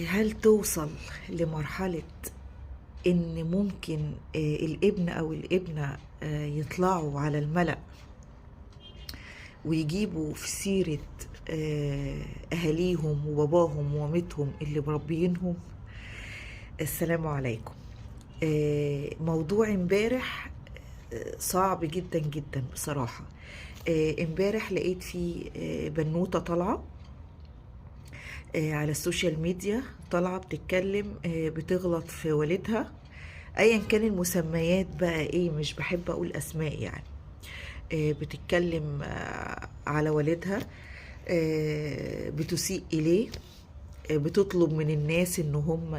هل توصل لمرحلة إن ممكن الابن أو الابنة يطلعوا على الملأ ويجيبوا في سيرة أهاليهم وباباهم ومامتهم اللي مربيينهم؟ السلام عليكم. موضوع امبارح صعب جدا جدا بصراحة. امبارح لقيت في بنوتة طالعة على ال social media، طالعة بتتكلم، بتغلط في والدها، ايا كان المسميات بقى ايه، مش بحب اقول اسماء يعني. بتتكلم على والدها، بتسيء اليه، بتطلب من الناس ان هم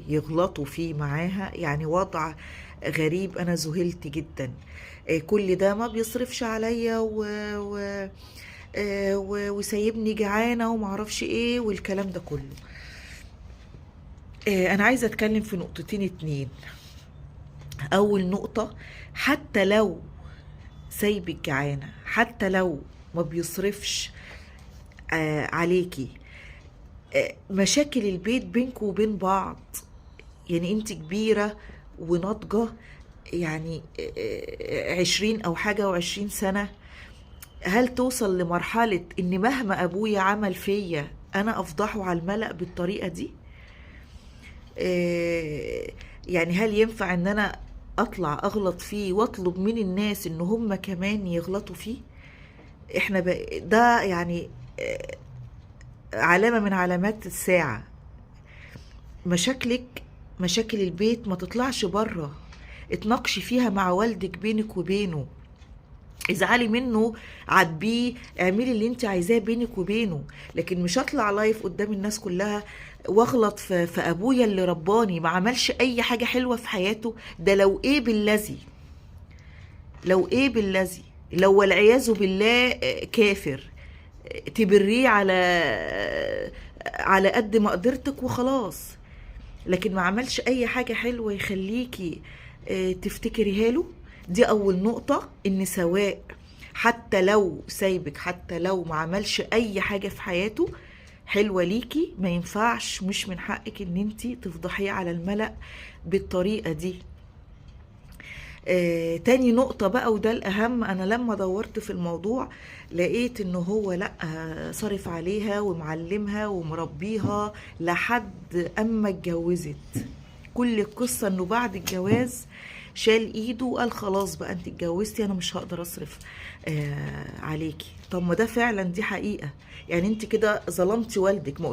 يغلطوا فيه معاها، يعني وضع غريب. انا ذهلت جدا. كل ده ما بيصرفش عليا وسايبني جعانة ومعرفش ايه والكلام ده كله. انا عايزه اتكلم في نقطتين اتنين. اول نقطة، حتى لو سايبك جعانة، حتى لو ما بيصرفش عليكي، مشاكل البيت بينكم وبين بعض، يعني انت كبيرة وناضجة، يعني 20 او حاجة وعشرين سنة، هل توصل لمرحلة ان مهما ابويا عمل فيا انا افضحه على الملأ بالطريقة دي؟ يعني هل ينفع ان انا اطلع اغلط فيه واطلب من الناس ان هم كمان يغلطوا فيه؟ احنا ده يعني علامة من علامات الساعة. مشاكلك، مشاكل البيت ما تطلعش بره، اتناقشي فيها مع والدك بينك وبينه، ازعلي منه، عاتبيه، اعملي اللي انت عايزاه بينك وبينه، لكن مش اطلع live قدام الناس كلها واغلط في ابويا اللي رباني، ما عملش اي حاجة حلوة في حياته. ده لو ايه بالذي، لو ايه بالذي، لو والعياذ بالله كافر، تبريه على قد ما قدرتك وخلاص، لكن ما عملش اي حاجة حلوة يخليكي تفتكريها له. دي اول نقطة، ان سواء حتى لو سايبك، حتى لو ما عملش اي حاجة في حياته حلوة ليكي، ما ينفعش، مش من حقك ان انتي تفضحيه على الملأ بالطريقة دي. تاني نقطة بقى، وده الأهم، أنا لما دورت في الموضوع لقيت إن هو لأ، صرف عليها ومعلمها ومربيها لحد أما اتجوزت. كل القصة إنه بعد الجواز شال إيده وقال خلاص بقى أنت اتجوزتي، أنا مش هقدر أصرف عليكي. طب ما ده فعلا دي حقيقة، يعني أنت كده ظلمتي والدك. ما